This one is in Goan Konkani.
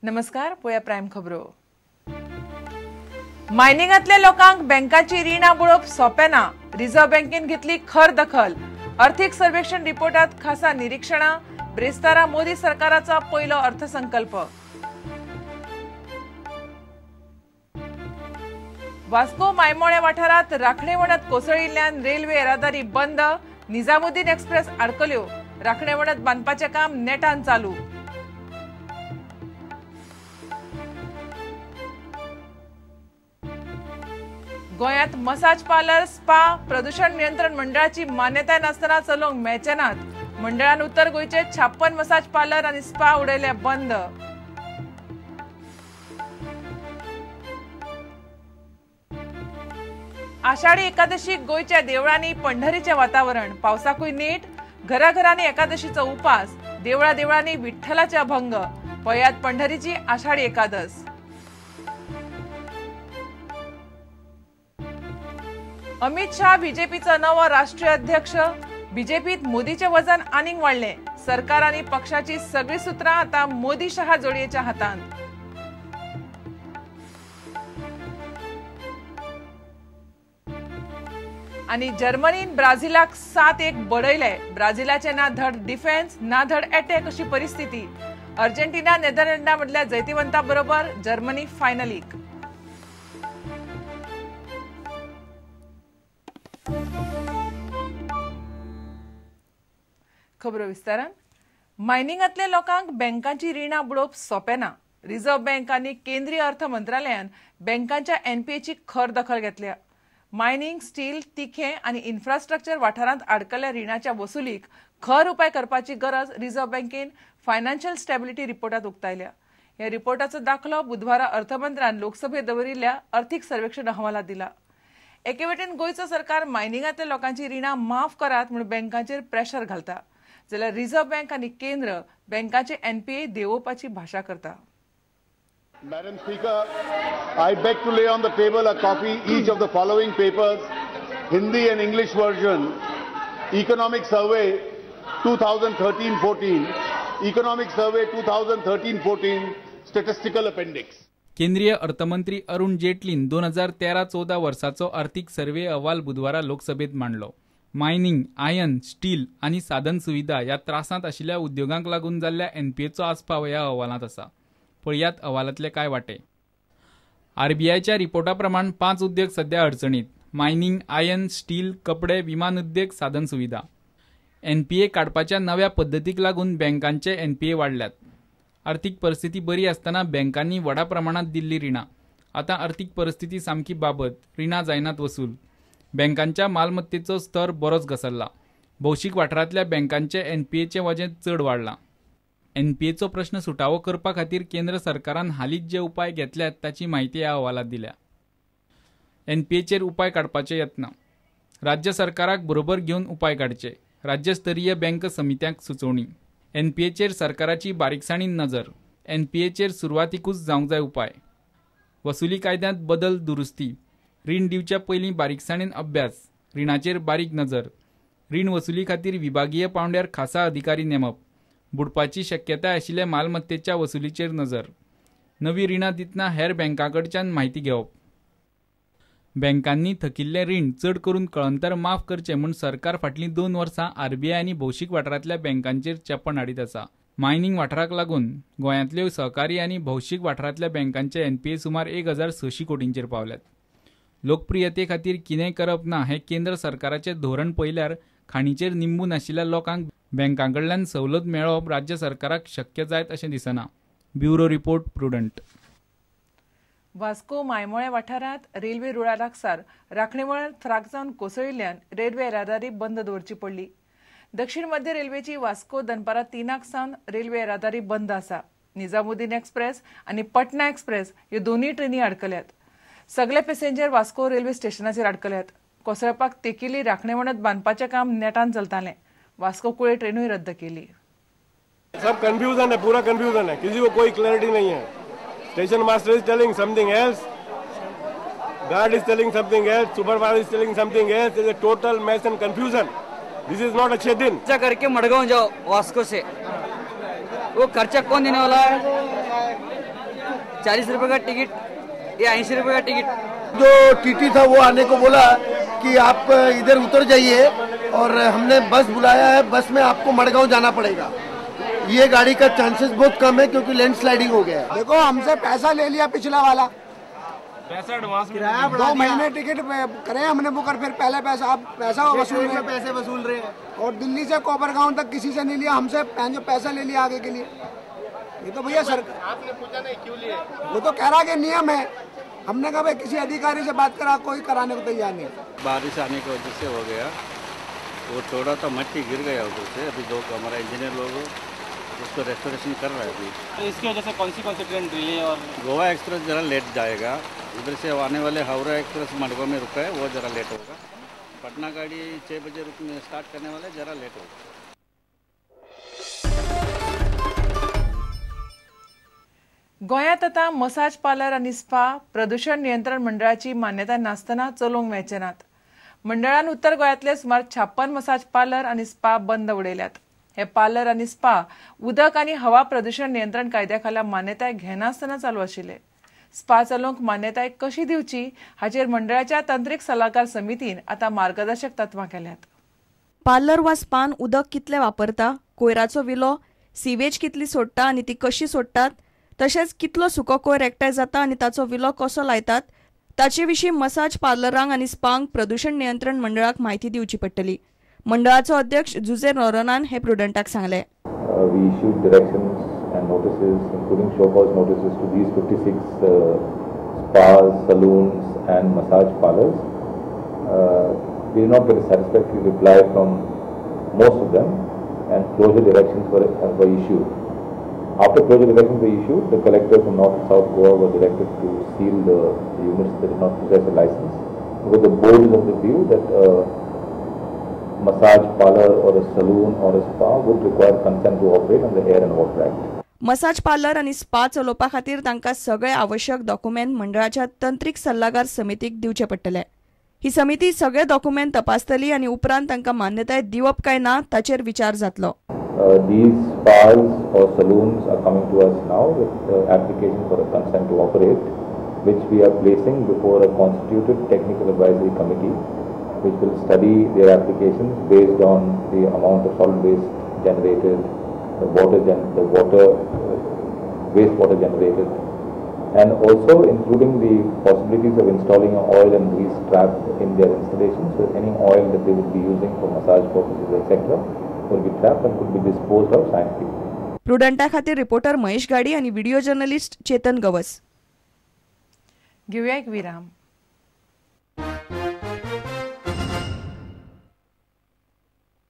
नमस्कार, पळया प्रायम खबरो. मायनिंगांतल्या लोकांक बँकांची रिणां बुडोवप सोंपें ना. रिझर्व्ह बँकेन घेतली खर दखल. अर्थीक सर्वेक्षण रिपोर्टात खासा निरीक्षणां. ब्रेस्तारा मोदी सरकाराचो पयलो अर्थसंकल्प. वास्को मायमोळे वाठारांत राखणे वणत कोसळिल्ल्यान रेल्वे येरादारी बंद. निजामुद्दीन एक्सप्रेस आडकल्यो. राखणे वणत बांदपाचें काम नेटान चालू. गोंयांत मसाज पार्लर, स्पा प्रदूषण नियंत्रण मंडळाची मान्यताय नासतना चलोवंक मेळचे नात. मंडळान उत्तर गोंयचे 56 मसाज पार्लर आनी स्पा उडयले बंद. आषाढी एकादशीक गोंयच्या देवळांनी पंढरीचें वातावरण. पावसाकूय नेट. घराघरांनी एकादशीचो उपास. देवळा देवळांनी विठ्ठलाचे अभंग. पळयात पंढरीची आषाढी एकादस. अमित शाह बीजेपीचो नवो राष्ट्रीय अध्यक्ष. बीजेपीत मोदीचें वजन आनीक वाडलें. सरकार आनी पक्षाची सगळीं सुत्रां आतां मोदी शहा जोडयेच्या हातांत. आनी जर्मनीन ब्राझिलाक 7-1 बडयले. ब्राझिलाचे ना धड डिफेन्स ना धड अटॅक अशी परिस्थिती. अर्जेंटिना नेदरलँडा मदल्या जैतिवंता बरोबर जर्मनी फायनलीक. खबरो विस्तारान. मायनिंगांतल्या लोकांक बँकांची रिणां बुडोवप सोंपें ना. रिझर्व्ह बँक आनी केंद्रीय अर्थ मंत्रालयान बँकांच्या एनपीएची खर दखल घेतल्या. मायनिंग, स्टील, तिखें आनी इन्फ्रास्ट्रक्चर वाठारांत आडकल्ल्या रिणाच्या वसुलीक खर उपाय करपाची गरज रिझर्व्ह बँकेन फायनान्शियल स्टॅबिलिटी रिपोर्टात उक्तायल्या. ह्या रिपोर्टाचो दाखलो बुधवारा अर्थमंत्र्यान लोकसभेत दवरिल्ल्या अर्थीक सर्वेक्षण अहवालात दिला. एके वटेन गोंयचो सरकार मायनिंगांतल्या लोकांची रिणां माफ करात म्हूण बँकांचेर प्रेशर घालता, जाल्यार रिझर्व्ह बँक आनी केंद्र बँकांचे एनपीए देंवोवपाची भाशा करता. Madam Speaker, I beg to lay on the table a copy each of the following papers, Hindi and English version, Economic Survey 2013-14, Economic Survey 2013-14, Statistical Appendix. केंद्रीय अर्थमंत्री अरुण जेटलीन 2013-14 वर्साचो आर्थिक सर्वे अहवाल बुधवारा लोकसभेत मांडलो. मायनिंग, आयर्न, स्टील आनी साधन सुविधा ह्या त्रासांत आशिल्ल्या उद्योगांक लागून जाल्ल्या एनपीएचो आस्पाव ह्या अहवालांत आसा. पळयात अहवालांतले कांय वांटे. आरबीआयच्या रिपोर्टा प्रमाण 5 उद्योग सध्या अडचणीत. मायनिंग, आयर्न, स्टील, कपडे, विमान उद्योग, साधन सुविधा. एनपीए काडपाच्या नव्या पद्दतीक लागून बँकांचे एनपीए वाडल्यात. आर्थिक परिस्थिती बरी आसतना बँकांनी व्हडा प्रमाणांत दिल्ली रिणां. आतां आर्थिक परिस्थिती सामकी बाबत. रिणां जायनात वसूल. बँकांच्या मालमत्तेचो स्तर बरोच घसरला. भौशीक वाठारांतल्या बँकांचे एनपीएचें वजें चड वाडलां. एनपीएचो प्रश्न सुटावो करपा खातीर केंद्र सरकारान हालींच जे उपाय घेतल्यात ताची म्हायती ह्या अहवालांत दिल्या. एनपीएचेर उपाय काडपाचे यत्न. राज्य सरकाराक बरोबर घेवन उपाय काडचे. राज्यस्तरीय बँक समित्यांक सुचोवणी. एनपीएचेर सरकाराची बारीकसाणीन नजर. एनपीएचेर सुरवातीकूच जावंक जाय उपाय. वसुली कायद्यांत बदल दुरुस्ती. रीण दिवच्या पयलीं बारीकसाणेन अभ्यास. रिणाचेर बारीक नजर. रीण वसुली खातीर विभागीय पावंड्यार खासा अधिकारी नेमप. बुडपाची शक्यताय आशिल्ल्या मालमत्तेच्या वसुलीचेर नजर. नवी रिणां दितना हेर बँकां कडच्यान म्हायती घेवप. बँकांनी थकिल्लें रीण चड करून कळंतर माफ करचें म्हूण सरकार फाटलीं 2 वर्सां आरबीआय आनी भौशीक वाठारांतल्या बँकांचेर चेपण हाडीत आसा. मायनिंग वाठाराक लागून गोंयांतल्यो सहकारी आनी भौशीक वाठारांतल्या बँकांचे एनपीए सुमार 1600 कोटींचेर पावल्यात. लोकप्रियते खातीर कितेंय करप ना हें केंद्र सरकाराचें धोरण पळयल्यार खाणीचेर निंबून आशिल्ल्या लोकांक बँकां कडल्यान सवलत मेळोवप राज्य सरकाराक शक्य जायत अशें दिसना. Bureau report, Prudent. Vasco Maimollem वाठारांत रेल्वे रुळा लागसार राखणे वणत फ्राक जावन कोसळिल्ल्यान रेल्वे येरादारी बंद दवरची पडली. दक्षिण मध्य रेल्वेची वास्को दनपारां 3 सावन रेल्वे येरादारी बंद आसा. निजामुद्दीन एक्सप्रेस आनी पटना एक्सप्रेस ह्यो दोनूय ट्रेनी आडकल्यात. सगळे पॅसेंजर वास्को रेल्वे स्टेशनाचेर आडकल्यात. कोसळपाक तेकिल्ली राखणे वणत बांदपाचें काम नेटान चलतालें. वास्को कुळे ट्रेनूय रद्द केली. सब कंफ्यूजन है, पूरा कंफ्यूजन है, किसी को कोई क्लैरिटी नहीं है. Station master is telling something else, guard is telling something else, supervisor is telling something else. Is a total mess and confusion. This is not अच्छे दिन. करके मडगांव जाओ वास्को से, वो खर्चा कौन देने वाला है? 40 रुपये का टिकट, ये 80 रुपये का टिकट। जो टीटी था वो आने को बोला कि आप इधर उतर जाइए और हमने बस बुलाया है, बस में आपको मडगांव जाना पड़ेगा। ये गाड़ी का चांसेस बहुत कम है क्योंकि लैंडस्लाइडिंग हो गया है। देखो हमसे पैसा ले लिया पिछला वाला, पैसा एडवांस में 2 महीने टिकट करे हमने बुक, और फिर पहले पैसा, आप पैसा वसूल रहे, पैसे वसूल रहे हैं। और दिल्ली से कोपरगांव तक किसी से नहीं लिया हमसे, जो पैसा ले लिया आगे के लिए। ये तो भैया सर आपने पूछा नहीं क्यों लिए, वो तो कह रहा कि नियम है। हमने कहा भाई किसी अधिकारी से बात करा, कोई कराने को तैयार नहीं। बारिश आने की वजह से हो गया, वो थोड़ा तो मट्टी गिर गया उधर से। अभी दो हमारा इंजीनियर लोग उसको रेस्टोरेशन कर रहा है अभी। तो इसकी वजह से कौन सी ट्रेन डिले? और गोवा एक्सप्रेस ज़रा लेट जाएगा, उधर से आने वाले हावड़ा एक्सप्रेस मडगांव में रुका है, वो ज़रा लेट होगा। पटना गाड़ी 6 बजे रुकने स्टार्ट करने वाले, ज़रा लेट होगा। गोंयांत आतां मसाज पार्लर आनी स्पा प्रदूशण नियंत्रण मंडळाची मान्यताय नासतना चलोवंक मेळचे नात। मंडळान उत्तर गोंयांतले सुमार 56 मसाज पार्लर आनी स्पा बंद उडयल्यात। हे पार्लर आनी स्पा उदक आनी हवा प्रदूशण नियंत्रण कायद्या खाला मान्यताय घेनासतना चालू आशिल्ले। स्पा चलोवंक मान्यताय कशी दिवची हाचेर मंडळाच्या तंत्रीक सल्लागार समितीन आतां मार्गदर्शक तत्वां केल्यात। पार्लर वा स्पान उदक कितलें वापरता, कोयराचो विलो, सिवेज कितली सोडटा आनी ती कशी सोडटात, तशेंच कितलो सुको कोयर एकठांय जाता आनी ताचो विलो कसो लायतात ताचे विशीं मसाज पार्लरांक आनी स्पांक प्रदूशण नियंत्रण मंडळाक म्हायती दिवची पडटली। मंडळाचो अध्यक्ष जुझे नोरोनान हे प्रुडंटाक सांगलें। We issued directions and notices, including show cause notices to these 56 spas, saloons and massage parlors. We did not get a satisfactory reply from most of them, and closure directions were issued. After closure directions were issued, the collector from North and South Goa were directed to seal the units that did not possess a license, because the board is of the view that massage parlor or a saloon or a spa would require consent to operate under the Air and Water Act. Massage parlour आनी स्पा चलोवपा खातीर तांकां सगळे आवश्यक डॉक्युमेंट मंडळाच्या तंत्रीक सल्लागार समितीक दिवचे पडटले। ही समिती सगळे डॉक्युमेंट तपासतली आनी उपरांत तांकां मान्यताय दिवप काय ना ताचेर विचार जातलो। These spas or saloons are coming to us now with application for a consent to operate, which we are placing before a constituted technical advisory committee, which will study their applications based on the amount of solid waste generated, the wastewater generated, and also including the possibilities of installing an oil and grease trap in their installations, so any oil that they would be using for massage purposes, etc., will be trapped and could be disposed of scientifically. प्रुडंटा खातीर रिपोर्टर महेश गाडी आणि व्हिडिओ जर्नलिस्ट चेतन गवस। घेऊया एक विराम।